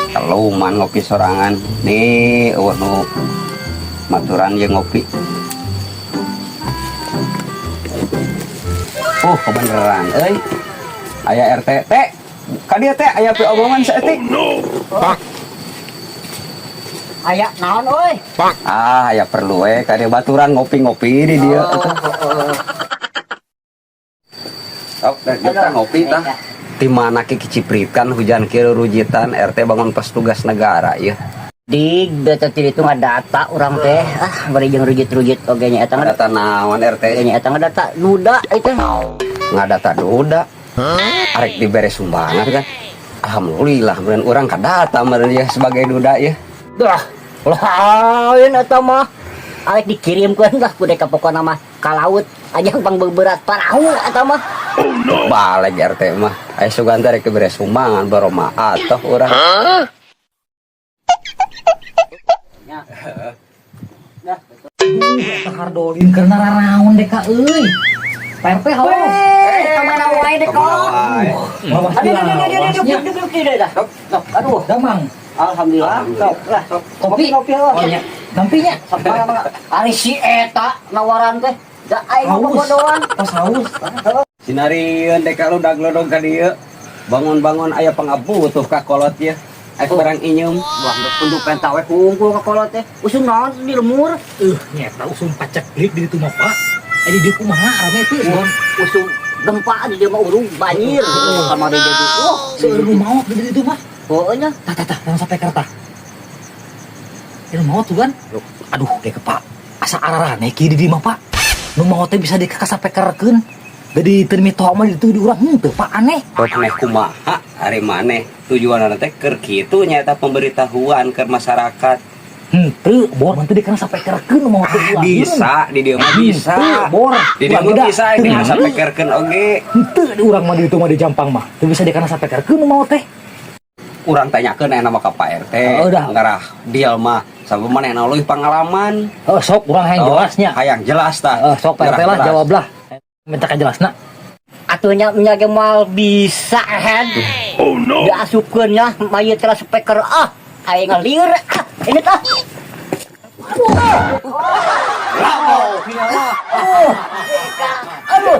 Keluman ngopi sorangan. Nih, euweuh nu maturan ye ngopi. Oh, kebeneran euy. Aya RT teh. Ka dieu teh aya omongan saeutik. Aya naon euy? Ah, aya perlu we ka dieu baturan ngopi-ngopi di dieu. Sok, teh kita ngopi tah. Di mana ki kicipritan hujan kieu rujitan RT bangun pas tugas negara ya. Dig beta ti ditu ngadata urang teh. Ah, bari jeung rujit-rujit oge nya eta ngadata. Data naon RT? Nya eta ngadata duda itu. Ngadata duda. Arek dibere sumbangan kan. Alhamdulillah meureun urang kadata meureun ya sebagai duda ya. Dah, lain eta mah. Arek dikirimkeun lah kudu ka pokona mah ka laut ajang pangbeberat parahu eta mah. Balik RT mah. Aya sugan teh rek dibere sumbangan baroma atoh urang. Nya. Dah. Eta hardolin keur naraon deh ka euy. Pak RT halo. Weh, kamana wae deh kok. Lawas Aduh, aduh, aduh, aduh, aduh, lawasnya. aduh, aduh, aduh, dah. Sok, aduh. Damang. Alhamdulillah. Sok, lah. Kopi. Ngopi, ngopi, Oh nya. Nampinya. Sok, mangga, mangga. Ari si eta nawaran teh. Da aing mah Haus. bobodoan. Pas haus. Sinarieun dek lu daglodog ka dieu. Bangun-bangun aya pangabutuh ka kolot ya. Aya barang inyeum. Wah, ndek punduk penta we kungkul ka kolot teh. Usum naon di lemur? Nyeta usum paceklik di ditu mah Pak. Eh di dieu kumaha rame teh Wah, usum gempa di dieu mah urung banjir. Kamari jadi. Wah, seueur nu maot di ditu mah. heueuh nya. Tah tah tah, yang sampai kerta. Ini maot tuh kan? Aduh, deh ke Pak. Asa ararane kieu di dieu mah Pak. Nu maot teh bisa dikasapekerkeun. Jadi teu mitoha mah di ditu di urang henteu Pak aneh. Aneh kumaha ari maneh tujuanna teh keur kitu nyaeta pemberitahuan ke masyarakat. Henteu, bor mun teu dikasapekerkeun nu maot teh urang. Bisa di dieu mah bisa. Henteu, bor. Di dieu mah bisa Teu dikasapekerkeun oge. Henteu di urang mah di ditu mah di Jampang mah. Teu bisa dikasapekerkeun nu maot teh. Urang tanyakeun aya nama ka Pak RT. Oh, udah. Ngarah deal mah sabab manehna leuwih pangalaman. Oh, sok urang hayang Oh, jelasnya. Hayang jelas tah. Eh, sok Pak RT Ngarah lah jelas. jawablah. Minta kajelasna. Atuh nya nya ge moal bisa head. Oh no. Diasupkeun nya mayit kana speaker ah. Aing ngalieur ah. Ini tah. Aduh. Aduh.